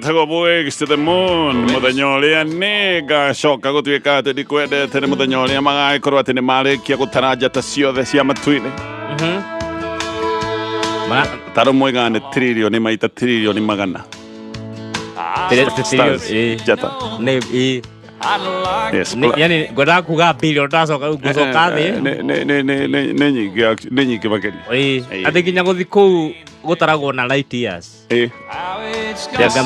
Wĩtagwo Boys to the Moon. Mũthenya ũrĩa nĩ ngacoka gũtuĩka atĩ ndikwendete nĩ mũthenya ũrĩa magagĩkorwo atĩ nĩ marĩkia gũtara njata ciothe cia matu-inĩ. Taro moigaga nĩ tririoni maita tririoni magana. Stars, njata. Nĩ ĩ Yes, yani ngwendaga kuga billion ndacoka rĩu ngũcoka thĩ. Nĩ nyingĩ nĩ nyingĩ makĩria. Ĩ Ĩ. atĩ nginya gũthi kũu gũtaragwo na light years. Ĩ. Yes.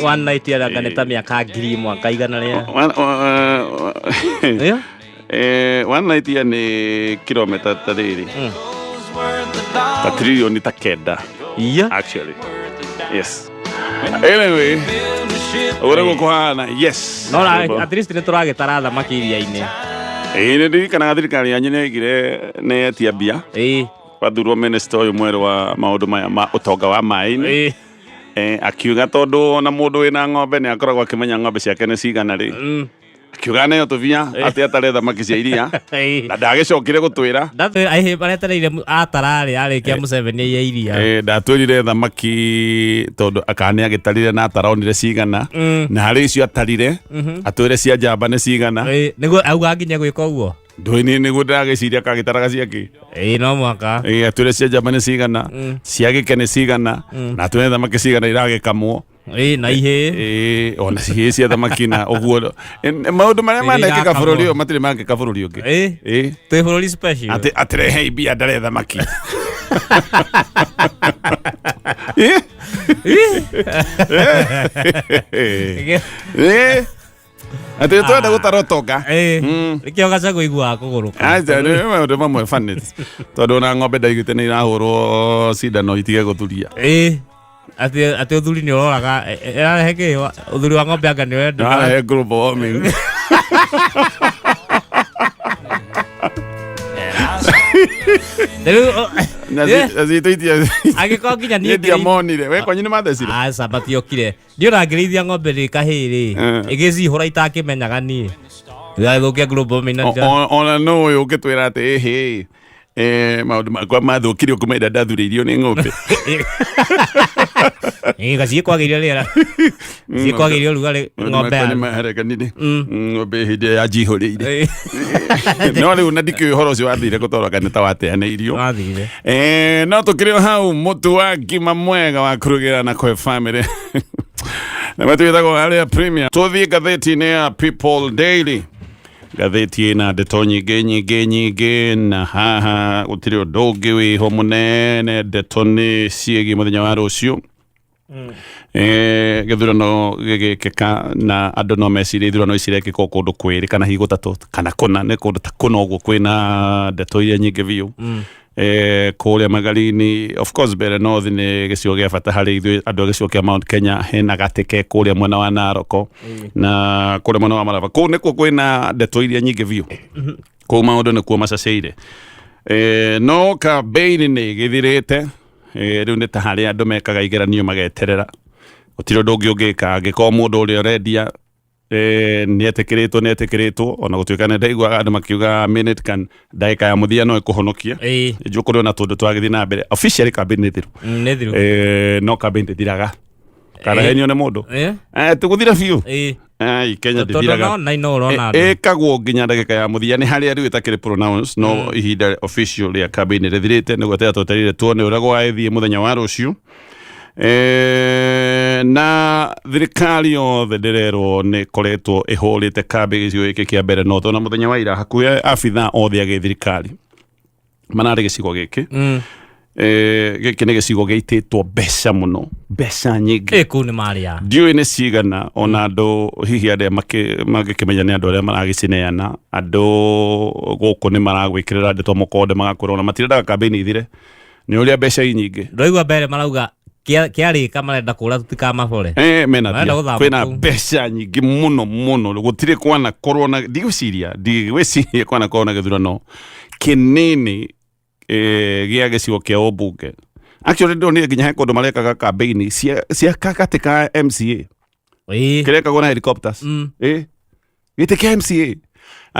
One light year anga nĩ ta mĩaka 1000 anga igana rĩa. Ĩ? One light year nĩ kilomita ta rĩrĩ ta tririoni ta 9. Iya. Actually, yes. Anyway, ũguo nĩguo kũhana, yes. No at least nĩ tũragĩtara thamaki iria-inĩ. Ĩĩ, nĩ ndirikanaga thirikari yanyu nĩ yaigire nĩ yetia mbia wathurwo minister ũyũ mwerũ wa maũndũ maya ma ũtonga wa maĩ-inĩ. Akiuga tondũ ona mũndũ wĩna ng'ombe nĩ akoragwo akĩmenya ng'ombe ciake nĩ cigana rĩ, akiuga neo tũbia atĩ atare thamaki cia iria na ndagĩcokire gũtwĩra. Ndatwĩra ĩhĩ maretereire atararĩ arĩkia Museveni aiye iria. Ndatwĩrire thamaki tondũ akana nĩ agĩtarire na ataronire cigana na harĩ icio atarire atwĩre cia njamba nĩ cigana. Nĩguo auga nginya gwĩka ũguo. Ndũĩ nĩ nĩguo ndĩragĩciria kagĩtaraga ciakĩ. Ĩĩ, no mũhaka. Atwĩre cia njamba nĩ cigana, cia gĩke nĩ cigana, na atwĩre thamaki cigana iragĩkamwo. Ĩĩ, na ihĩĩ. Ĩĩ, ona cihĩĩ cia thamaki na ũguo. Maũndũ marĩa Ĩrĩa manekĩka irakamwo. bũrũri ũyũ matirĩ mangĩka bũrũri ũngĩ. Ĩĩ. Ĩĩ. Twĩ bũrũri special. Atĩ atĩrehei mbia ndare thamaki. Ĩĩ. Ĩĩ. Atĩ twenda gũtara ũtonga. Ĩĩ. Nĩkĩo Gachagua aiguaga kũgũrũka. Aca nĩ maũndũ mamwe funny tondũ ona ng'ombe ndaiguĩte nĩ irahũrwo cindano itige gũthuria. Ĩĩ. Atĩ ũthuri nĩ ũroraga ĩrarehe kĩ ũthuri wa ng'ombe anga nĩ ũrenda. Narahe global warming. Rĩu Na citũ itia angĩkorwo nginya niĩ ndiamonire. We kwanyu nĩ mathecire? Aca matiokire. Niĩ ona ngĩrĩithia ng'ombe rĩ kahĩĩ rĩ ĩgĩcihũra itakĩmenyaga niĩ. Ĩgathũkia global warming na Ona no ũyũ ũngĩtwĩra atĩ ĩhĩ maũndũ makwa mathũkire kuma ĩrĩa ndathurĩirio nĩ ng'ombe. Ĩĩ gaciĩ kwagĩire rĩera. Ciĩ kwagĩire ũrugarĩ Maũndũ ng'ombe. makwa nĩ maherekanire ng'ombe hĩndĩ ĩrĩa yanjihũrĩire. No rĩu na ndikĩũĩ ũhoro ũcio wathire gũtoroka nĩ ta wateanĩirio. Wathire. No tũkĩrĩ o hau mũtu wa ngima mwega wa kũrugĩra na kũhe family na matwĩtagwo arĩa premier. Tũthiĩ ngathĩti-inĩ ya People Daily, ngathĩti ĩna ndeto nyingĩ nyingĩ nyingĩ, na haha gũtirĩ ũndũ ũngĩ wĩho mũnene, ndeto nĩ ciĩgiĩ mũthenya wa rũciũ. Gĩthurano gĩgĩkĩka na andũ no mecirie ithurano ici irekĩka o kũndũ kwĩrĩ kana hihi gũtatũ kana kũna, nĩ kũndũ ta kũna ũguo kwĩna ndeto iria nyingĩ biũ. Kũrĩa Magarini, of course Mbeere North nĩ gĩcigo gĩa bata harĩ ithuĩ andũ a gĩcigo kĩa Mount Kenya, hena gatĩ ke kũrĩa mwena wa Naroko na kũrĩa mwena wa Maraba, kũu nĩkuo kwĩna ndeto iria nyingĩ biũ, kũu maũndũ nĩkuo macacĩire. No campaign nĩ ĩgĩthirĩte. Rĩu nĩ ta harĩa andũ mekaga igeranio mageterera, gũtirĩ ũndũ ũngĩ ũngĩka angĩkorwo mũndũ ũrĩa ũrendia nĩ etĩkĩrĩtwo, nĩ etĩkĩrĩtwo, ona gũtuĩka nĩ ndaiguaga andũ makiuga minute can ndagĩka ya mũthia no ĩkũhonokia. Njũ kũrĩ ona tũndũ twagĩthiĩ na mbere, officially campaign nĩ thiru. Nĩ thiru. No campaign ndĩthiraga kana henio nĩ mũndũ. Tũgũthira biũ. Ai, Kenya Tondũ ndĩthiraga. no online no ũrona andũ. Ĩkagwo nginya ndagĩka ya mũthia, nĩ harĩa rĩu ĩtakĩrĩ pronounce, no ihinda official rĩa campaign rĩthirĩte, nĩ gweterera twetereire tuone ũrĩa gwagĩthiĩ mũthenya wa rũciũ. Na thirikari yothe ndĩrerwo nĩ ĩkoretwo ĩhũrĩte kambĩ gĩcigo gĩkĩ kĩa Mbeere North, ona mũthenya wa ira hakuhĩ abithaa othe a gĩthirikari manarĩ gĩcigo gĩkĩ. Gĩkĩ nĩ gĩcigo gĩitĩtwo mbeca mũno, mbeca nyingĩ. Ĩ kũu nĩ marĩa. Ndiũĩ nĩ cigana, ona andũ hihi arĩa mangĩkĩmenya nĩ andũ arĩa maragĩcineana, andũ gũkũ nĩ maragwĩkĩrĩra ndeto mũkonde, magakwĩra ona matirendaga kambĩini ithire nĩ ũrĩa mbeca i nyingĩ. Ndũraigua mbere marauga kĩarĩka marenda kũra tũtikamabore. Mena Marenda mbia. gũthama Kwĩna kũu. mbeca nyingĩ mũno mũno, gũtirĩ kwanakorwo na ndigwĩciria kwanakorwo na gĩthurano kĩnini gĩa gĩcigo kĩa ũmbunge. Actually ndonire nginya he kũndũ marekaga campaign cia gatagatĩ ka MCA kĩrekagwo na helicopters. Gĩtĩ kĩa MCA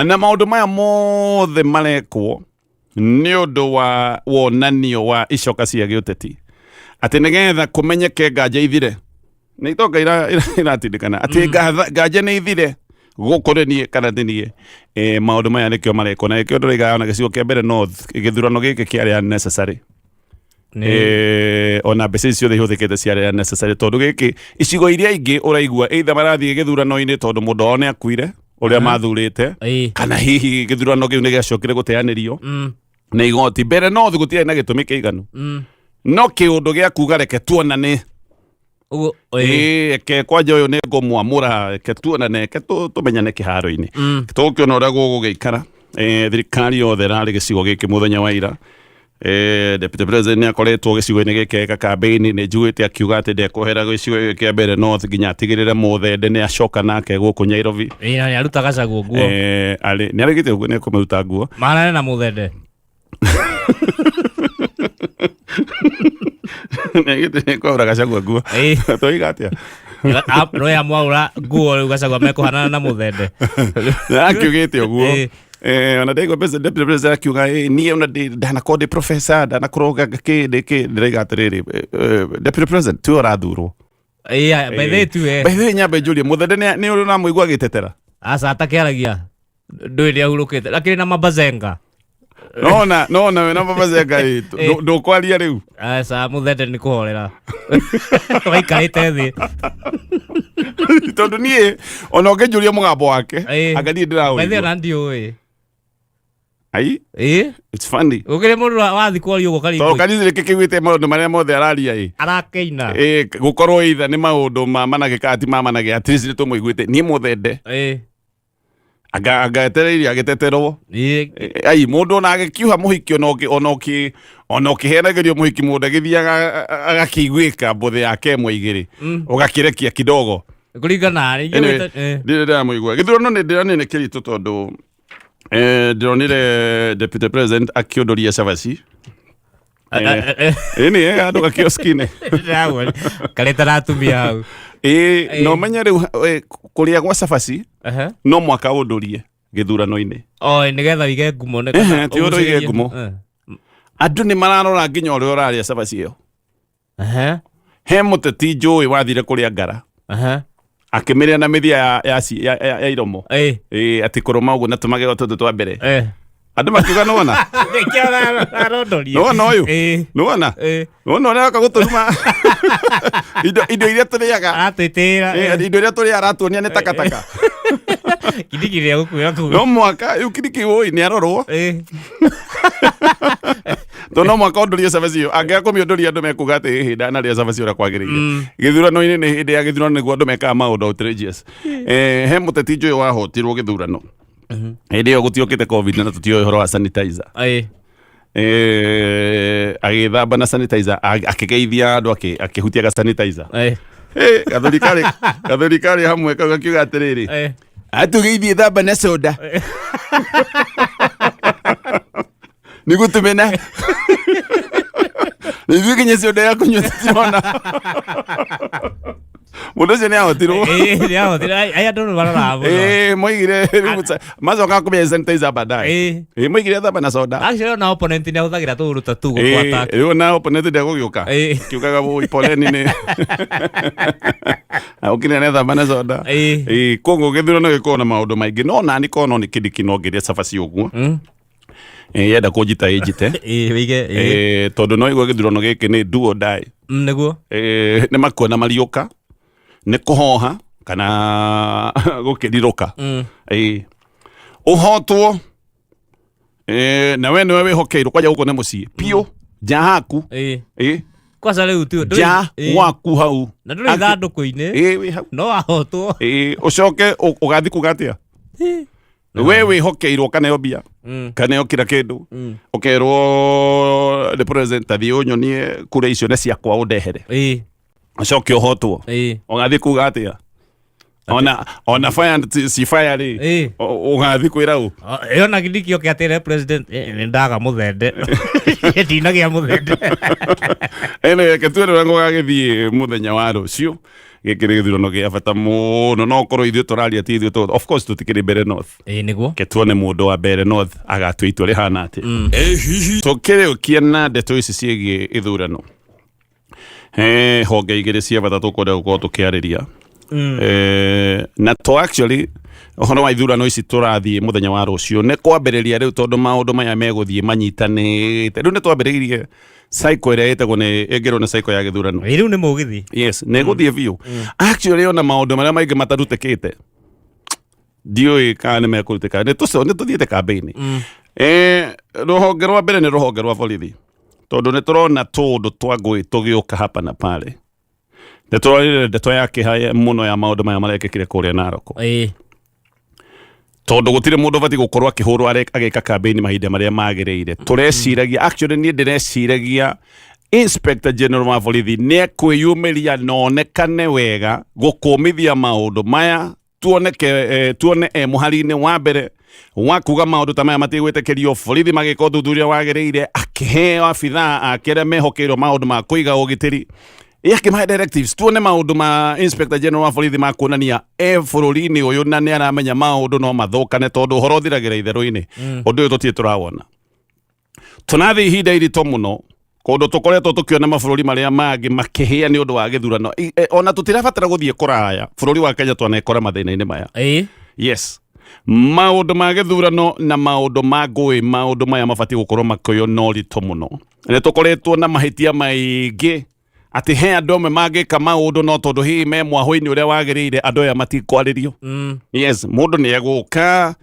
na maũndũ maya mothe marekwo nĩ ũndũ wa wonanio wa icoka cia gĩũteti, atĩ nĩgetha kũmenyeke nganja ithire. Nĩ itonga iratindĩkana atĩ nganja nĩ ithire gũkũ nĩ niĩ kana nĩ niĩ. Maũndũ maya nĩkĩo marekwo na nĩkĩo ndĩroiga ona gĩcigo kĩa mbere north gĩthurano gĩkĩ kĩarĩ unnecessary. Ona mbeca ici ciothe ihũthĩkĩte ciarĩ unnecessary tondũ gĩkĩ icigo iria ingĩ ũraigua either marathiĩ gĩthurano-inĩ tondũ mũndũ wao nĩ akuire ũrĩa mathurĩte, kana hihi gĩthurano kĩu nĩ gĩacokire gũteanĩrio nĩ igoti. Mbere north gũtiarĩ na gĩtũmi kĩiganu, no kĩũndũ gĩa kuga reke tuonane. Ũguo ĩĩ. Ĩĩ, reke kwanja ũyũ nĩ ngũmwamũra, reke tuonane, reke tũmenyane kĩharo-inĩ. Tũgũkĩona ũrĩa gũgũgĩikara. Thirikari yothe ĩrarĩ gĩcigo gĩkĩ mũthenya wa ira. Deputy President nĩ akoretwo gĩcigo-inĩ gĩkĩ eka campaign, nĩ njiguĩte akiuga atĩ ndekwehera gĩcigo gĩkĩ kĩa Mbeere North nginya atigĩrĩre Mũthende nĩ acoka nake gũkũ Nairobi. Ĩĩ, na nĩ aruta Gachagua nguo. Nĩ arĩkĩtie ũguo, nĩ ekũmĩruta nguo. Mahanane na Mũthende. Nĩ kwaura Gachagua nguo. Twoiga atĩa? Roya mwaura nguo rĩu Gachagua mekũhanana na Mũthende. Akiugĩte ũguo. Ona ndaigua deputy president akiuga, niĩ ona ndanakorwo ndĩ professor, ndanakorwo kĩ ndĩ kĩ, ndĩraiga atĩrĩrĩ, deputy president tiwe ũrathurwo. Ĩĩ, by the way tiwe. By the way, nyambe njũrie Mũthende nĩ ũrĩ ũramũigua agĩtetera? Aca, atakĩaragia ndũĩ nĩ ahurũkĩte akĩrĩ na mabazenga. Nona nona wena mabazenga ĩ, ndũkwaria rĩu. Aca, Mũthende nĩ kũhorera waikarĩte thĩ. Tondũ niĩ ona ũngĩnjũria mũgambo wake, anga niĩ By the way, ndĩraũigua. ona ndiũĩ. Ai, Ĩĩ. it's funny. Gũkĩrĩ mũndũ wathiĩ kwaria ũguo Tondũ karingũ. kanitha nĩkĩ kĩugĩte maũndũ marĩa mothe araria ĩ. Arakeina. Ĩ, gũkorwo either nĩ maũndũ ma manage kana ti ma manage, at least nĩ tũmũiguĩte. Niĩ Mũthende anga etereire agĩteterwo. Ai, mũndũ ona agĩkiuha mũhiki, ona ũkĩheanagĩrio mũhiki, mũndũ agĩthiaga agakĩiguĩka mbũthĩ yake ĩmwe igĩrĩ, ũgakĩrekia kidogo. Kũringana rĩngĩ. Anyway, ndirĩ ndĩramũigua. Gĩthurano nĩ ndĩronire nĩ kĩritũ tondũ ndĩronire deputy president akĩũndũria cabaci. Ĩni handũ gakioski-inĩ. Karĩta na atumia hau. Ĩĩ, na ũmenye rĩu kũrĩa gwa cabaci no mwaka ũndũrie gĩthurano-inĩ. O nĩgetha wĩige ngumo nĩ Ehe, ti ũndũ ũige ngumo. Andũ nĩ mararora nginya ũrĩa ũrarĩa cabaci ĩyo. He mũteti njũĩ wathire kũrĩa ngara, akĩmĩrĩa na mĩthia ya iromo. Ĩĩ, atĩ kũrũma ũguo na tũmagego tũtũ twa mbere. Andũ makiuga nĩwona. Nĩkĩo arondoria. Nĩwona ũyũ? Ĩĩ. Nĩwona? Ĩĩ. Nĩwona ũrĩa oka gũtũruma indo iria tũrĩaga. Aratwĩtĩĩra. Ĩĩ, indo iria tũrĩaga aratuonia nĩ takataka. Kindiki rĩa gũkuĩra kũu. No mwaka rĩu Kindiki ũĩ nĩ arorwo. Tondũ no mwaka ũndũrie cabaci ĩyo, angĩaga kũmĩũndũria andũ mekuga atĩ ĩhĩ ndanarĩa cabaci ũrĩa kwagĩrĩire. Gĩthurano-inĩ nĩ hĩndĩ ya gĩthurano nĩguo andũ mekaga maũndũ outrageous. He mũteti njũĩ wahotirwo gĩthurano hĩndĩ ĩyo gũtiokĩte COVID na tũtioĩ ũhoro wa sanitizer. Agĩthamba na sanitizer, akĩgeithia andũ, akĩhutia ga sanitizer. Gathuri karĩ hamwe kau gakiuga atĩrĩrĩ, atũgeithie thamba na soda nĩguo tũmena ithuĩ nginya soda ya kũnyua tũtirona. Mũndũ ũcio nĩ ahotirwo. Ĩĩ, nĩahotire. Aya andũ nĩ maroraga mũno. Ĩĩ, moigire rĩu macoka kũmenya sanitizer baadaye. Ĩĩ, moigire thamba na soda. Actually ona opponent nĩ ahũthagĩra tũũndũ ta tũu gũkũ attack. Rĩu na opponent ndegũgĩũka. Kiugaga woi poleni nĩ ũkĩrĩa nĩ thamba na soda. Ĩĩ, koguo gĩthurano gĩkoragwo na maũndũ maingĩ, no nani korwo no nĩ Kindiki no ngĩrĩe cabaci ũguo. Yenda kũnjita ĩnjite. Ĩĩ, wĩige ĩĩ. Tondũ no igua gĩthurano gĩkĩ nĩ do or die. Nĩguo. Nĩ makuona mariũka, nĩ kũhoha kana gũkĩrirũka. Ũhotwo, na we nĩwe wĩhokeirwo kwanja gũkũ nĩ mũciĩ piũ nja haku. Kwanza rĩu tu Nja gwaku hau. Na ndũrĩ ithandũkũ-inĩ. Ĩĩ, wĩ hau. No wahotwo. Ĩĩ, ũcoke ũgathiĩ kuga atĩa? We wĩhokeirwo kaneo mbia, kaneo kila kĩndũ, ũkerwo the president athiĩ ũnyonie kura icio nĩ ciakwa ũndehere. Ũcoke ũhotwo. Ũgathiĩ kuga atĩa? Ona fire si fire rĩ, ũgathiĩ kwĩra ũ? Ĩyo na githiki oke atĩre president, nĩ ndaga mũthende, ndinagĩa mũthende. Anyway, reke tuone ũrĩa gũgagĩthiĩ mũthenya wa rũciũ. Gĩkĩ nĩ gĩthurano gĩa bata mũno, no korwo ithuĩ tũraria ti ithuĩ of course tũtikĩrĩ Mbere North. Ĩĩ, nĩguo. Reke tuone mũndũ wa Mbere North agatua itua rĩhana atĩa. Tũkĩrĩũkia na ndeto ici ciĩgiĩ ithurano. He honge igĩrĩ cia bata tũkwenda gũkorwo tũkĩarĩria. Na to actually ũhoro wa ithurano ici tũrathiĩ mũthenya wa rũciũ nĩ kwambĩrĩria rĩu, tondũ maũndũ maya megũthiĩ manyitanĩte. Rĩu nĩ twambĩrĩirie cycle ĩrĩa ĩtagwo nĩ ĩngĩrwo nĩ cycle ya gĩthurano. Ĩ, rĩu nĩ mũgithi. Yes, nĩ gũthiĩ biũ. Actually ona maũndũ marĩa maingĩ matarutĩkĩte ndiũĩ kana nĩ mekũrutĩka, nĩ tũthiĩte kambĩini. Rũhonge rwa mbere nĩ rũhonge rwa borithi, tondũ nĩ tũrona tũũndũ twa ngũĩ tũgĩũka hapa na pale. Nĩ tũronire ndeto ya kĩeha mũno ya maũndũ maya marekĩkire kũrĩa Narok, tondũ gũtirĩ mũndũ ũbatiĩ gũkorwo akĩhũrwo agĩka kambĩini mahinda marĩa magĩrĩire. Tũreciragia, actually niĩ ndĩreciragia Inspector General wa borithi nĩ ekwĩyumĩria na onekane wega gũkũmithia maũndũ maya, tuoneke tuone e mũhari-inĩ wa mbere wa kuga maũndũ ta maya matigwĩtĩkĩrio, borithi magĩka ũthuthuria wagĩrĩire, akĩheo abithaa ake arĩa mehokeirwo maũndũ ma kũiga ũgitĩri, akĩmahe directives. Tuone maũndũ ma Inspector General wa borithi ma kuonania e bũrũri-inĩ ũyũ na nĩ aramenya maũndũ no mathũkane, tondũ ũhoro ũthiragĩra itherũ-inĩ. Ũndũ ũyũ tũtirĩ tũrawona. Tũnathiĩ ihinda iritũ mũno kũndũ tũkoretwo tũkĩona mabũrũri marĩa mangĩ makĩhĩa nĩ ũndũ wa gĩthurano. Ona tũtirabatara gũthiĩ kũraya, bũrũri wa Kenya twanekora mathĩna-inĩ maya. Yes, maũndũ ma gĩthurano na maũndũ ma ngũĩ, maũndũ maya mabatiĩ gũkorwo makĩoywo na ũritũ mũno. Nĩ tũkoretwo na mahĩtia maingĩ atĩ he andũ amwe mangĩka maũndũ, no tondũ hihi me mwahũ-inĩ ũrĩa wagĩrĩire, andũ aya matikwarĩrio. Yes, mũndũ nĩ egũka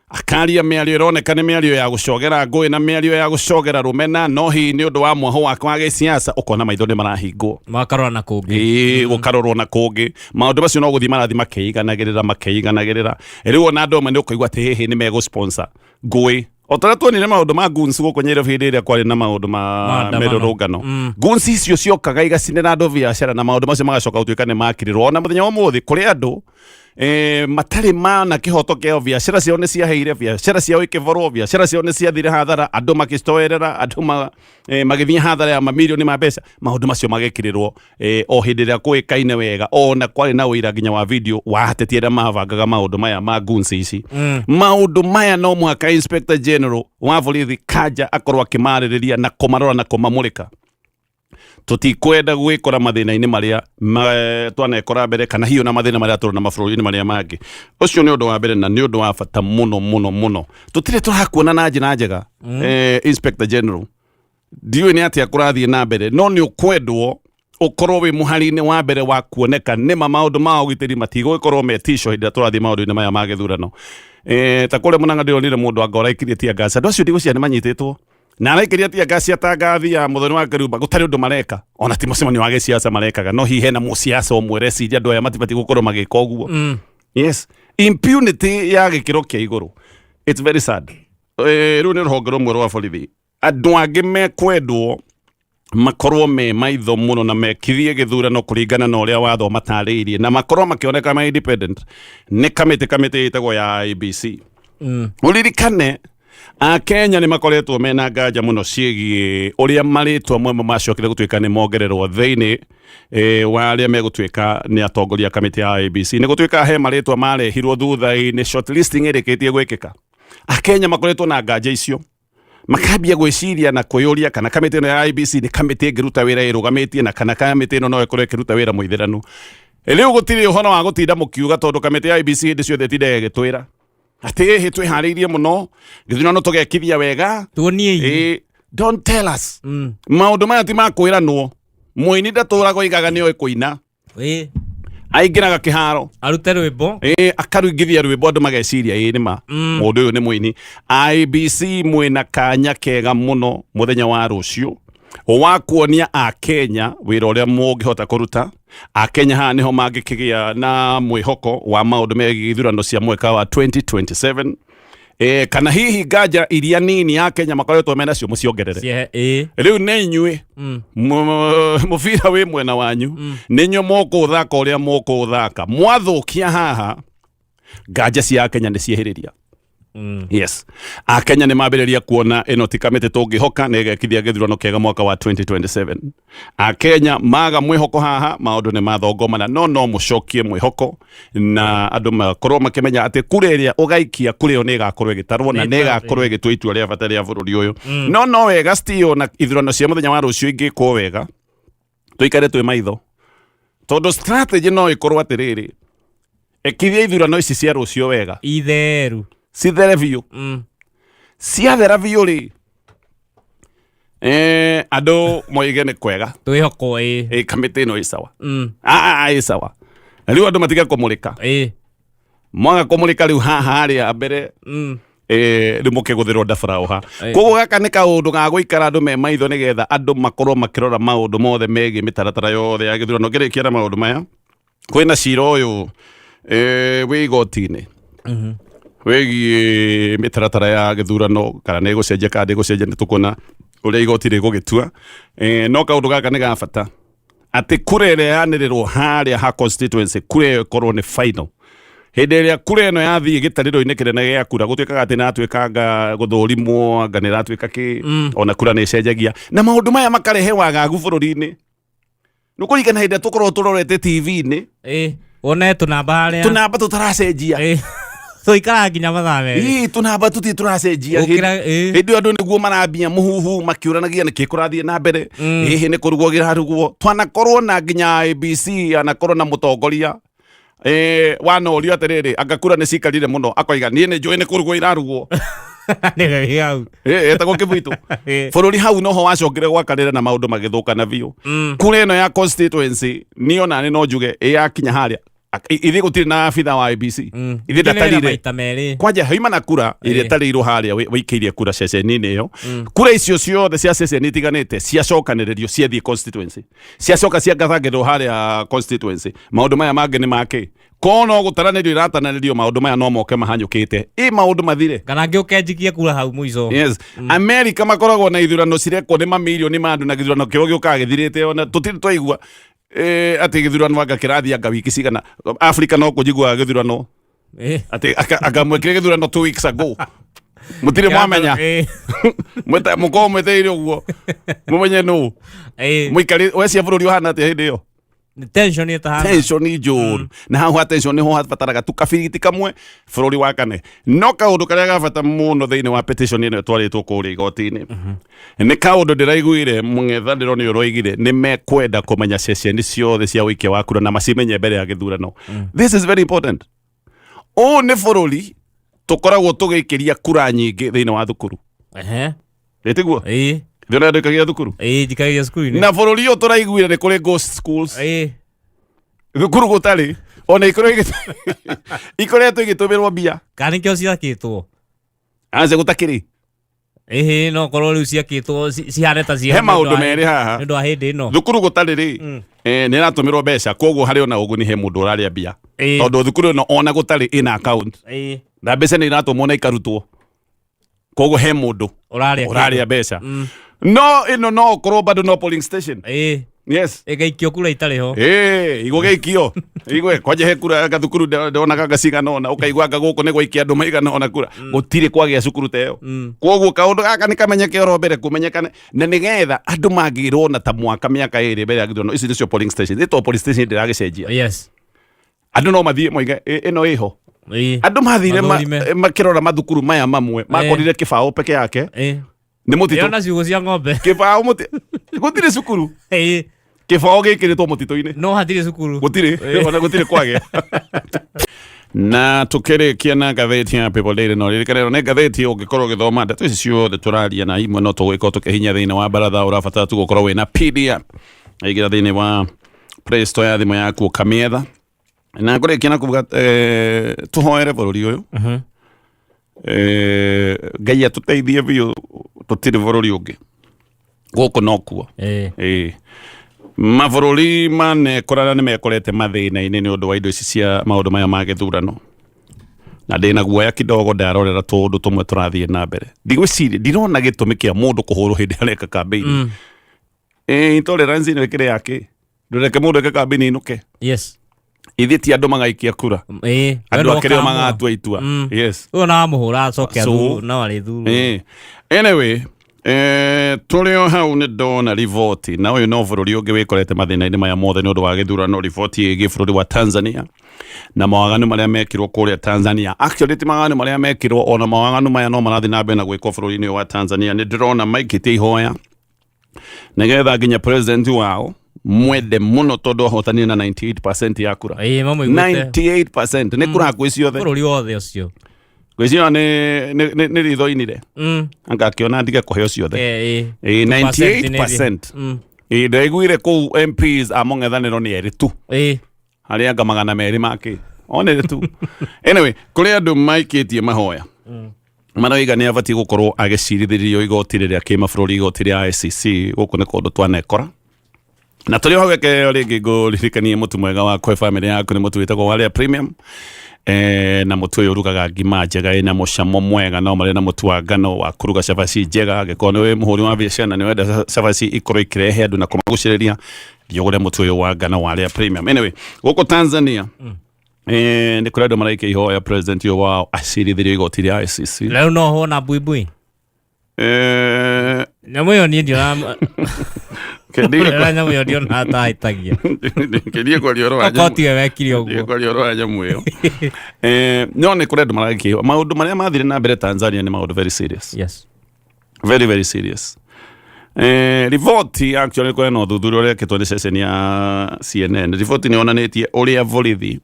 akaria mĩario ĩroneka nĩ mĩario ya gũcogera ngũĩ na mĩario ya gũcogera rũmena, no hihi nĩ ũndũ wa mwahũ wake wa gĩsiasa ũkona maitho nĩ marahingwo. Makarora na kũngĩ. Ĩĩ, gũkarorwo na kũngĩ. Maũndũ macio no gũthiĩ marathiĩ makĩiganagĩrĩra makĩiganagĩrĩra. Rĩu ona andũ amwe nĩ ũkũigua atĩ hihi nĩ megũ-sponsor ngũĩ, o ta ũrĩa tuonire maũndũ ma goons gũkũ Nyairobi hĩndĩ ĩrĩa kwarĩ na maũndũ ma Maandamano. mĩrũrũngano. Goons icio ciokaga igacinĩra andũ biacara na maũndũ macio magacoka gũtuĩka nĩ makirĩrwo. Ona mũthenya wa ũmũthĩ kũrĩ andũ matarĩ mana kĩhoto kĩao, biacara ciao nĩ ciaheire, biacara ciao ikĩborwo, biacara ciao nĩ ciathire hathara, andũ makĩcitoerera, andũ magĩthiĩ hathara ya mamirioni ma mbeca. Maũndũ macio magĩkirĩrwo o hĩndĩ ĩrĩa kũĩkaine wega, ona kwarĩ na ũira nginya wa video wa ateti arĩa mabangaga maũndũ maya ma goons ici. Maũndũ maya no mũhaka Inspector General wa borithi Kanja akorwo akĩmarĩrĩria na kũmarora na kũmamũrĩka. Tũtikwenda gwĩkora mathĩna-inĩ marĩa twanekora mbere, kana hihi ona mathĩna marĩa tũrona mabũrũri-inĩ marĩa mangĩ. Ũcio nĩ ũndũ wa mbere na nĩ ũndũ wa bata mũno mũno mũno. Tũtirĩ tũrakuona na njĩra njega. Inspector General, ndiũĩ nĩ atĩa kũrathiĩ na mbere, no nĩ ũkwendwo ũkorwo wĩ mũhari-inĩ wa mbere wa kuoneka nĩma maũndũ ma ũgitĩri matigũgĩkorwo me tisho hĩndĩ ĩrĩa tũrathiĩ maũndũ-inĩ maya ma gĩthurano. Ta kũrĩa Mũnanga ndĩronire mũndũ anga ũraikirie tear gas. Andũ acio ndigũciria nĩ manyitĩtwo na araikĩria tear gas atangathi ya Mũthoni wa Kĩrumba gũtarĩ ũndũ mareka, ona ti mũcemanio wa gĩciaca marekaga, no hihi hena mũciaca ũmwe ũreciria andũ aya matibatiĩ gũkorwo magĩka ũguo. Yes, impunity ya gĩkĩro kĩa igũrũ. It's very sad. Rĩu nĩ rũhonge rũmwe rwa borithi. Andũ angĩ mekwendwo makorwo me maitho mũno na mekithie gĩthurano kũringana na ũrĩa watho matarĩirie na makorwo makĩoneka ma independent nĩ kamĩtĩ ĩtagwo ya IEBC. Ũririkane Akenya nĩ makoretwo mena nganja mũno ciĩgiĩ ũrĩa marĩtwa mamwe macokire gũtuĩka nĩ mongererwo thĩinĩ wa arĩa megũtuĩka nĩ atongoria a kamĩtĩ ya IEBC. Nĩ gũtuĩka he marĩtwa marehirwo thutha-inĩ shortlisting ĩrĩkĩtie gwĩkĩka. Akenya makoretwo na nganja icio, makambia gwĩciria na kwĩyũria kana kamĩtĩ ĩno ya IEBC nĩ kamĩtĩ ĩngĩruta wĩra ĩrũgamĩtie, na kana kamĩtĩ ĩno no ĩkorwo ĩkĩruta wĩra mũithĩranu. Rĩu gũtirĩ ũhoro wa gũtinda mũkiuga, tondũ kamĩtĩ ya IEBC hĩndĩ ciothe ĩtindaga ĩgĩtwĩra atĩ ĩhĩ twĩharĩirie mũno, gĩthurano tũgekithia wega. Tuoniei. Don't tell us. Maũndũ maya ti ma kwĩranwo. Mũini ndatũraga oigaga nĩoĩ kũina. Aingĩraga kĩharo arute rwĩmbo. Akaruingithia rwĩmbo, andũ mageciria ĩĩ nĩma mũndũ ũyũ nĩ mũini. IEBC mwĩna kanya kega mũno mũthenya wa rũciũ wa kuonia Akenya wĩra ũrĩa mũngĩhota kũruta. Akenya haha nĩho mangĩkĩgĩa na mwĩhoko wa maũndũ megiĩ ithurano cia mwaka wa 2027, kana hihi nganja iria nini Akenya makoretwo menacio mũciongerere. Rĩu nĩ inyuĩ, mũbira wĩ mwena wanyu, nĩ inyuĩ mũkũũthaka ũrĩa mũkũũthaka. Mwathũkia haha, nganja cia Akenya nĩ ciehĩrĩria. Yes, Akenya nĩ mambĩrĩria kuona ĩno ti kamĩtĩ tũngĩhoka nĩ ĩgekithia gĩthurano kĩega mwaka wa 2027. Akenya maga mwĩhoko haha, maũndũ nĩ mathongomana, no no mũcokie mwĩhoko na andũ makorwo makĩmenya atĩ kura ĩrĩa ũgaikia, kura ĩyo nĩ ĩgakorwo ĩgĩtarwo na nĩ ĩgakorwo ĩgĩtua itua rĩa bata rĩa bũrũri ũyũ. No wega still na ithurano cia mũthenya wa rũciũ ingĩkwo wega. Tũikare twĩ maitho, tondũ strategy no ĩkorwo atĩrĩrĩ, ĩkithia ithurano ici cia rũciũ wega, Itheru. Cithere biũ. Ciathera biũ rĩ, andũ moige nĩ kwega. Twĩhokwo, ĩ. Kamĩtĩ ĩno ĩ sawa. Ah, ĩ sawa. Na rĩu andũ matige kũmũrĩka. Mwaga kũmũrĩka rĩu haha harĩa mbere, rĩu mũkĩgũthĩrwo ndabara ha. Koguo gaka nĩ kaũndũ ga gũikara andũ me maitho, nĩgetha andũ makorwo makĩrora maũndũ mothe megiĩ mĩtaratara yothe ya gĩthurano. Ngĩrĩkia na maũndũ maya, kwĩna cira ũyũ wĩ igoti-inĩ wĩgiĩ mĩtaratara ya gĩthurano, kana nĩ ĩgũcenjia kana ndĩgũcenjia, nĩ tũkuona ũrĩa igoti rĩgũgĩtua. No kaũndũ gaka nĩ ga bata, atĩ kura ĩrĩa yanĩrĩrwo harĩa ha constituency, kura ĩyo ĩkorwo nĩ final. Hĩndĩ ĩrĩa kura ĩno yathiĩ gĩtarĩro-inĩ kĩnene gĩa kura, gũtuĩkaga atĩ nĩratuĩka anga gũthũrimwo, anga nĩratuĩka kĩ, ona kura nĩ ĩcenjagia, na maũndũ maya makarehe wagagu bũrũri-inĩ. Nĩ kũringana hĩndĩ ĩrĩa tũkoragwo tũrorete TV-inĩ, Ĩ, wone tũnamba harĩa, tũnamba tũtaracenjia. Ĩ, tũikaraga nginya mathaa 2. Ii, tũnamba tũtirĩ tũracenjia. Gũkĩra, ĩ. Hĩndĩ ĩyo andũ nĩguo marambia mũhuhu makĩũranagia nĩkĩ kũrathiĩ na mbere, hihi nĩ kũrugwo kĩrarugwo. Twanakorwo na nginya ABC anakorwo na mũtongoria wanorio atĩrĩrĩ, anga kura nĩ cikarire mũno, akoiga niĩ nĩ njũĩ nĩ kũrugwo irarugwo. Nĩ hau. Etagwo Kĩbwitũ. Bũrũri hau noho wacokire gwakarĩra na maũndũ magĩthũkana biũ. Kura ĩno ya constituency, niĩ ona nĩ no njuge ĩyakinya harĩa, ithuĩ gũtirĩ na abitha wa IEBC, ithuĩ ndatarire maita 2. Kwanja haima na kura ĩrĩa ĩtarĩirwo harĩa wĩikĩirie kura ceceni-inĩ ĩyo. Kura icio ciothe cia ceceni itiganĩte ciacokanĩrĩrio, ciathiĩ constituency, ciacoka ciagathangĩrwo harĩa constituency. Maũndũ maya mangĩ nĩ makĩ ko no gũtaranĩrio iratananĩrio, maũndũ maya no moke mahanyũkĩte ĩ maũndũ mathire. Kana ngĩũke njikie kura hau mũico. Yes, America makoragwo na ithurano cirekwo nĩ mamirioni ma andũ, na gĩthurano kĩo gĩũkaga gĩthirĩte, ona tũtirĩ twaigua atĩ gĩthurano anga kĩrathiĩ anga wiki cigana. Africa no kũnjiguaga gĩthurano atĩ anga mwekire gĩthurano 2 weeks ago, mũtirĩ mwamenya. Mũkorwo mwetereire ũguo mũmenye nũ mũikari wecia bũrũri ũhana atĩa hĩndĩ ĩyo. Tension ĩtahana. Tension njũru, na hau ha tension niho habataraga tu kabiriti kamwe bũrũri wa kane. No kaũndũ karĩa ga bata mũno thĩinĩ wa petition ĩno ĩtwarĩtwo kũrĩa igoti-inĩ nĩ kaũndũ ndĩraiguire mũng'ethanĩro nĩ ũroigire nĩ mekwenda kũmenya ceceni ciothe cia ũikia wa kura na macimenye mbere ya gĩthurano. This is very important. Ũũ nĩ bũrũri tũkoragwo tũgĩikĩria kura nyingĩ thĩinĩ wa thukuru. Ĩtiguo? Ĩ. Thĩ ũrĩa ndĩkagia thukuru. Ĩ, njikagia cukuru-inĩ. Na bũrũri ũyũ tũraiguire nĩ kũrĩ ghost schools. Thukuru gũtarĩ ona ikoretwo igĩtũmĩrwo mbia. Kana nĩkĩo ciakĩtwo? Aca, gũtakĩrĩ. Ĩhĩ, no korwo rĩu ciakĩtwo cihane ta He maũndũ merĩ haha. Nĩ ũndũ wa hĩndĩ ĩno. Thukuru gũtarĩ rĩ, nĩ ĩratũmĩrwo mbeca, koguo harĩ ona ũguni he mũndũ ũrarĩa mbia, tondũ thukuru ĩno ona gũtarĩ ĩna account na mbeca nĩ iratũmwo na ikarutwo, koguo he mũndũ ũrarĩa. Ũrarĩa mbeca. No ĩno no ũkorwo bado no polling station. Yes. Ĩgaikio kura itarĩ ho. Ĩĩ, igũgĩikio igwe kwanja he kura gathukuru ndonaga ngacigana ona ũkaigua anga gũkũ nĩ gwaikia andũ maigana ona kura, gũtirĩ kwagĩa cukuru ta ĩyo. Koguo kaũndũ gaka nĩ kamenyeke oro mbere kũmenyekane, na nĩgetha andũ mangĩrwo ona ta mwaka mĩaka 2 mbere ya gĩthurano, ici nĩcio polling station ĩtwo polling station ndĩragĩcenjia. Andũ no mathiĩ moige, "Ĩ, ĩno ĩho." Andũ mathire Mathũrime. makĩrora mathukuru maya mamwe, makorire kĩbaũ peke yake nĩ mũtitũ. Ĩyo na ciugũ cia ng'ombe. Kĩbaũ mũtĩ gũtirĩ cukuru. Kĩbaũ gĩkĩrĩtwo mũtitũ-inĩ. No hatirĩ cukuru. Gũtirĩ, ona gũtirĩ kwagĩa. Na tukĩrĩkia na ngathĩti ya People Daily, no ririkane ĩno nĩ ngathĩti ũngĩkorwo ũgĩthoma ndeto ici ciothe tũraria, na imwe no tũgũgĩkorwo tũkĩhinya thĩinĩ wa baratha. Ũrabatara tu gũkorwo wĩna PDF, aingĩra thĩinĩ wa Play Store ya thimũ yaku ũkamĩetha. Na ngũrĩkia na kuga tũhoere bũrũri ũyũ. Ngai atũteithie biũ, tũtirĩ bũrũri ũngĩ, gũkũ nokuo. Ĩĩ. Mabũrũri manekorana nĩ mekorete mathĩna-inĩ nĩ ũndũ wa indo ici cia maũndũ maya ma gĩthurano, na ndĩna guoya kidogo ndarorera tũũndũ tũmwe tũrathiĩ na mbere. Ndigwĩciria ndirona gĩtũmi kĩa mũndũ kũhũrwo hĩndĩ areka campaign. Intolerance ĩno ĩkĩrĩ yake, ndũreke mũndũ eke campaign inũke. Ithuĩ ti andũ magaikia kura, andũ akĩrĩ o magatua itua. Yes. Ũyũ na wamũhũra acoke So- athurwo no arĩthurwo. Anyway, tũrĩ o hau nĩ ndona riboti, na ũyũ no bũrũri ũngĩ wĩkorete mathĩna-inĩ maya mothe nĩ ũndũ wa gĩthurano. Riboti ĩgiĩ bũrũri wa Tanzania na mawaganu marĩa mekirwo kũrĩa Tanzania. Actually ti mawaganu marĩa mekirwo, ona mawaganu maya no marathiĩ na mbere na gwĩkwo bũrũri-inĩ ũyũ wa Tanzania. Nĩ ndĩrona maikĩtie ihoya nĩgetha nginya president wao Mwende muno tondu ahotanire na 98% ya kura. Ĩĩ, mamũiguĩte. 98% nĩ kura kwĩ ciothe. Bũrũri wothe ũcio. Gwĩciria nĩ ritho-inire anga akĩona ndige kũheo ciothe. Ĩĩ. Ĩĩ, 2% nĩ 98%. Ĩĩ, ndaiguire kũu MPs a mũng'ethanĩro nĩ erĩ tu harĩ anga 200 makĩ onere tu. Anyway, kũrĩ andũ maikĩtie mahoya maroiga nĩ abatiĩ gũkorwo agĩcirithĩrio igoti rĩrĩa kĩmabũrũri, igoti rĩa ICC. Gũkũ nĩ kũndũ twanekora na tũrĩ o hau. Reke rĩngĩ ngũririkanie mũtu mwega wa kũhe bamĩrĩ yaku nĩ mũtu wĩtagwo Waria Premium. Na mũtu ũyũ ũrugaga ngima njega ĩna mũcamo mwega. No marĩ na mũtu wa ngano wa kũruga cabaci njega. Angĩkorwo nĩ wĩ mũhũri wa biacara na nĩ wenda cabaci ikorwo ikĩrehe andũ na kũmagucĩrĩria, thiĩ ũgũre mũtu ũyũ wa ngano wa Waria Premium. Anyway, gũkũ Tanzania nĩ kũrĩ andũ maraikia ihoya president ũyũ wao acirithĩrio igoti rĩa ICC. Rĩu no hona buibui. Nyamũ ĩyo niĩ ndiona Kendirie. Nyamũ ĩyo ndiona ta hĩtagia. Kendirie kwaria ũhoro wa Okorwo nyamũ. tiwe wekire ũguo. Kwaria ũhoro wa nyamũ ĩyo. No nĩ kũrĩ andũ maragĩkĩo maũndũ marĩa mathire na mbere Tanzania nĩ maũndũ very serious. Very very serious. Riboti actually kwena na ũthuthuria ũrĩa wekĩtwo nĩ ceceni ya CNN. Riboti nĩ yonanĩtie ũrĩa borithi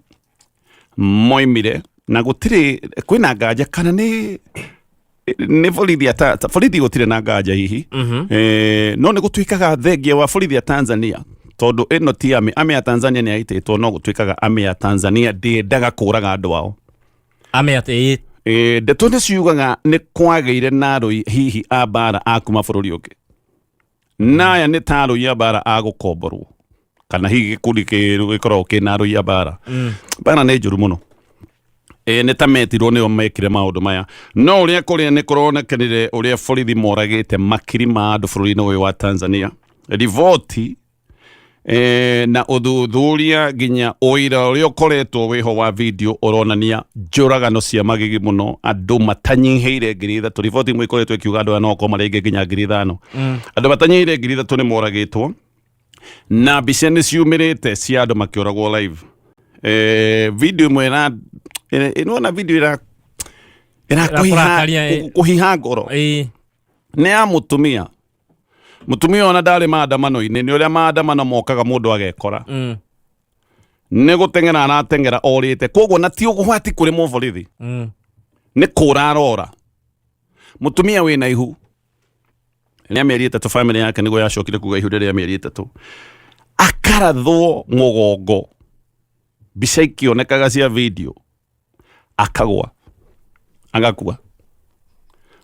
moimire na gũtirĩ kwĩna nganja kana nĩ borithi borithi gũtirĩ na nganja hihi. No nĩ gũtuĩkaga thengia wa borithi ya Tanzania, tondũ ĩno ti army ya Tanzania nĩ yaitĩtwo, no gũtuĩkaga army ya Tanzania ndĩendaga kũraga andũ ao. Ame atĩ ĩĩ. Ndeto nĩ ciugaga nĩ kwagĩire na arũi hihi a mbara a kuma bũrũri ũngĩ, na aya nĩ ta arũi a mbara a gũkomborwo kana hihi gĩkundi gĩkoragwo kĩna arũi a mbara. Mbara nĩ njũru mũno. Nĩ ta metirwo nĩo mekire maũndũ maya, no ũrĩa kũrĩa nĩ kũronekanire ũrĩa borithi moragĩte makiri ma andũ bũrũri-inĩ ũyũ wa Tanzania. Riboti na ũthuthuria nginya ũira ũrĩa ũkoretwo wĩho wa video ũronania njũragano cia magigi mũno, andũ matanyihĩire 3,000. Riboti imwe ikoretwo ikiuga andũ aya no gũkorwo marĩ aingĩ nginya 5,000. Andũ matanyihĩire 3,000 nĩ moragĩtwo na mbica nĩ ciumĩrĩte cia andũ makĩũragwo live. Video ĩmwe ĩra video ĩra Ĩrakũrakaria, ĩ. kũhiha ngoro. Nĩ ya mũtumia. Mũtumia ona ndarĩ maandamano-inĩ, nĩ ũrĩa maandamano mokaga mũndũ agekora nĩ gũteng'era arateng'era orĩte, koguo na ti ũgwati kũrĩ mũborithi. Nĩ kũra arora mũtumia wĩna ihu rĩa mĩeri 3. Bamĩrĩ yake nĩguo yacokire kuga ihu rĩa mĩeri 3, akarathwo mũgongo, mbica ikĩonekaga cia video, akagwa agakua.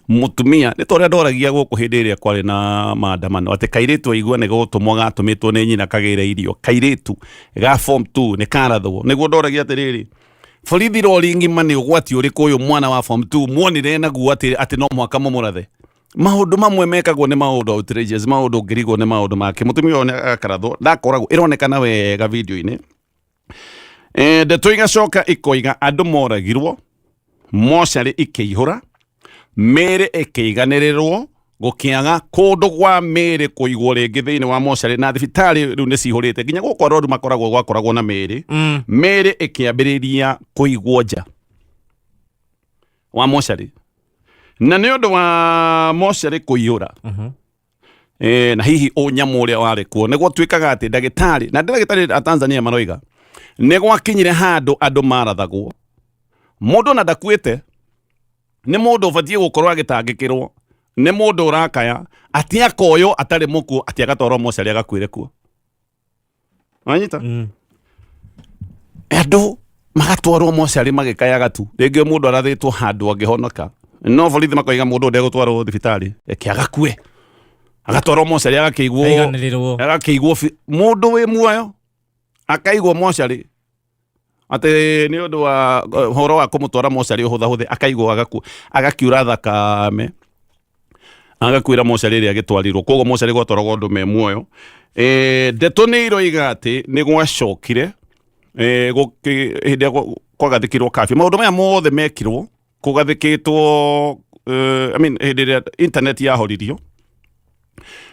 Mũtumia nĩ ta ũrĩa ndoragia gũkũ hĩndĩ ĩrĩa kwarĩ na maandamano atĩ kairĩtu aigua nĩ gũtũmwo gatũmĩtwo nĩ nyina kagĩre irio, kairĩtu ga form 2 nĩ karathwo. Nĩguo ndoragia atĩrĩrĩ, borithi rori ng'ima nĩ ũgwati ũrĩkũ ũyũ mwana wa form 2 muonire naguo atĩ no mũhaka mũmũrathe? Maũndũ mamwe mekagwo nĩ maũndũ outrageous, maũndũ ũngĩrigwo nĩ maũndũ make. Mũtumia ũyũ nĩ akarathwo, ndakoragwo ĩronekana wega video-inĩ. Ndeto igacoka ikoiga andũ moragirwo, mocarĩ ikĩihũra, mĩĩrĩ ĩkĩiganĩrĩrwo, gũkĩaga kũndũ gwa mĩĩrĩ kũigwo rĩngĩ thĩinĩ wa mocarĩ, na thibitarĩ rĩu nĩ cihũrĩte nginya gũkũ arwaru makoragwo gwakoragwo na mĩĩrĩ. Mĩĩrĩ ĩkĩambĩrĩria kũigwo nja wa mocarĩ, na nĩ ũndũ wa mocarĩ kũiyũra na hihi ũnyamũ ũrĩa warĩ kuo, nĩ gwatuĩkaga atĩ ndagĩtarĩ na ndagĩtarĩ a Tanzania maroiga nĩ gwakinyire handũ andũ marathagwo, mũndũ na ndakuĩte, nĩ mũndũ ũbatiĩ gũkorwo agĩtangĩkĩrwo, nĩ mũndũ ũrakaya atĩ akoywo atarĩ mũkuo, atĩ agatwarwo mocarĩ agakuĩre kuo. Wanyita? Andũ magatwarwo mocarĩ magĩkayaga tu, rĩngĩ mũndũ arathĩtwo handũ angĩhonoka, no borithi makoiga mũndũ ũyũ ndegũtwarwo thibitarĩ, reke agakue, agatwarwo mocarĩ agakĩigwo. Aiganĩrĩrwo. Agakĩigwo mũndũ wĩ muoyo akaigwo mocarĩ atĩ nĩ ũndũ wa ũhoro wa kũmũtwara mocarĩ ũhũthahũthe, akaigwo agakua, agakiura thakame, agakuĩra mocarĩ ĩrĩa agĩtwarirwo. Koguo mocarĩ gwatwaragwo andũ me muoyo. Ndeto nĩ iroiga atĩ nĩ gwacokire hĩndĩ ĩrĩa kwagathĩkirwo kafyu, maũndũ maya mothe mekirwo kũgathĩkĩtwo I mean, hĩndĩ ĩrĩa internet yahoririo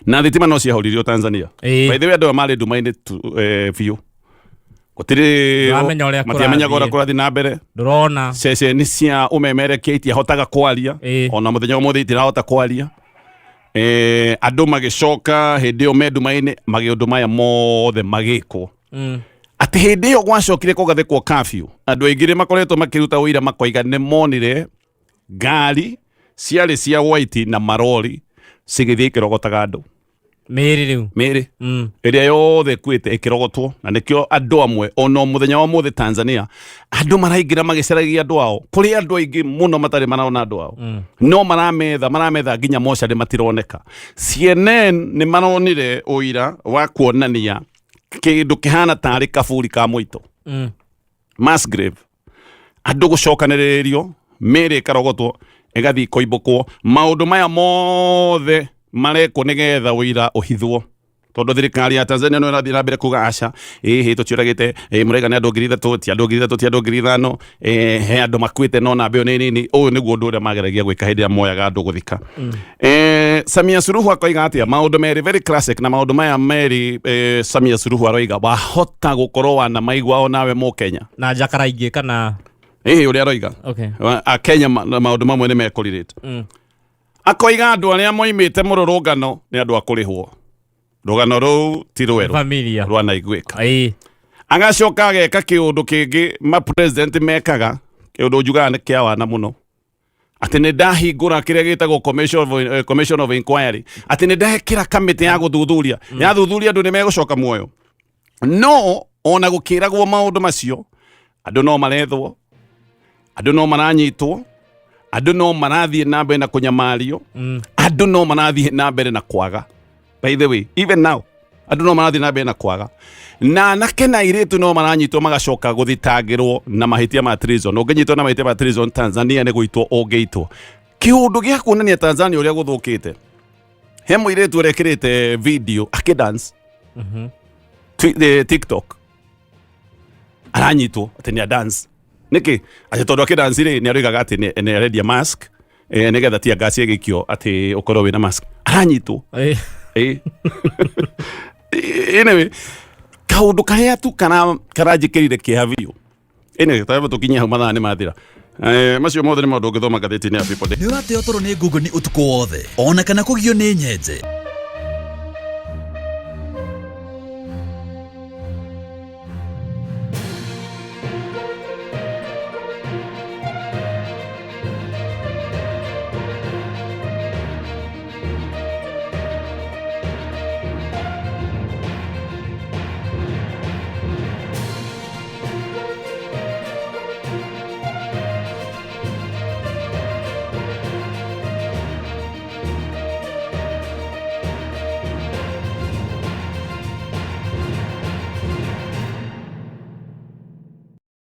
na thitima no ciahoririo Tanzania. By the way, andũ aya marĩ nduma-inĩ biũ, gũtirĩ Ndũramenya ũrĩa matiamenyaga ũrĩa kũrathiĩ. kũrathiĩ na mbere. Ndũrona. Ceceni cia ũmemerekia itiahotaga kwaria. Ona mũthenya ũmũthĩ itirahota kwaria. Andũ magĩcoka hĩndĩ ĩyo me nduma-inĩ, maũndũ maya mothe magĩkwo. Atĩ hĩndĩ ĩyo gwacokire kũgathĩkwo curfew, andũ aingĩ nĩ makoretwo makĩruta ũira, makoiga nĩ monire ngari ciarĩ cia white na marori cigĩthiĩ ikĩrogotaga andũ. Mĩĩrĩ rĩu. Mĩĩrĩ ĩrĩa yothe ĩkuĩte ĩkĩrogotwo, na nĩkĩo andũ amwe ona mũthenya wa ũmũthĩ Tanzania andũ maraingĩra magĩcaragia andũ ao. Kũrĩ andũ aingĩ mũno matarĩ marona andũ ao, no marametha marametha nginya mocarĩ matironeka. CNN nĩ maronire ũira wa kuonania kĩndũ kĩhana tarĩ kaburi ka mũito, mass grave, andũ gũcokanĩrĩrio, mĩĩrĩ ĩkarogotwo, ĩgathiĩ ĩkoimbũkwo. Maũndũ maya mothe marekwo nĩgetha ũira ũhithwo, tondũ thirikari ya Tanzania no ĩrathiĩ na mbere kuga aca, ĩhĩ, tũtiũragĩte, mũraiga nĩ andũ 3000, ti andũ 3000, ti andũ 5000, he andũ makuĩte no namba ĩyo nĩ nini. Ũyũ nĩguo ũndũ ũrĩa mageragia gwĩka hĩndĩ ĩrĩa moyaga andũ gũthika. Samia Suluhu akoiga atĩa? Maũndũ merĩ very classic, na maũndũ maya merĩ, Samia Suluhu aroiga wahota gũkorwo wanamaigua onawe Mũkenya. Na njakara ingĩ kana? Ĩhĩ, ũrĩa aroiga, Akenya maũndũ mamwe nĩ mekũrirĩte. Akoiga andũ arĩa moimĩte mũrũrũngano nĩ andũ a kũrĩhwo. Rũgano rũu ti rwerũ. Familia. Rwanaiguĩka. Agacoka ageka kĩũndũ kĩngĩ ma president mekaga, kĩũndũ njugaga nĩ kĩa wana mũno, atĩ nĩ ndahingũra kĩrĩa gĩtagwo commission of inquiry, atĩ nĩ ndekĩra kamĩtĩ ya gũthuthuria, yathuthuria andũ nĩ megũcoka muoyo. No ona gũkĩragwo maũndũ macio, andũ no marethwo, andũ no maranyitwo, andũ no marathiĩ na mbere na kũnyamario, andũ no marathiĩ na mbere na kwaga. By the way, even now andũ no marathiĩ na mbere na kwaga, na anake na airĩtu no maranyitwo magacoka gũthitangĩrwo na mahĩtia ma treason. Ũngĩnyitwo na mahĩtia ma treason Tanzania, nĩ gũitwo ũngĩitwo. Kĩũndũ gĩa kuonania Tanzania ũrĩa gũthũkĩte, he mũirĩtu ũrekĩrĩte video akĩdance TikTok, aranyitwo atĩ nĩ dance. Nĩkĩ? Atĩ tondũ akĩdance rĩ, nĩ aroigaga atĩ nĩ arendia mask, nĩgetha tear gas ĩgĩikio atĩ ũkorwo wĩna mask. Aranyitwo. Anyway, kaũndũ karĩa tu karanjĩkĩrire kĩeha biũ. Anyway, tayari tũkinye hau, mathaa nĩ mathira. Macio mothe nĩ maũndũ ũngĩthoma ngathĩti-inĩ ya People Daily. Nĩ ũrateo toro nĩ ngũngũni ũtukũ wothe ona kana kũgio nĩ nyenje?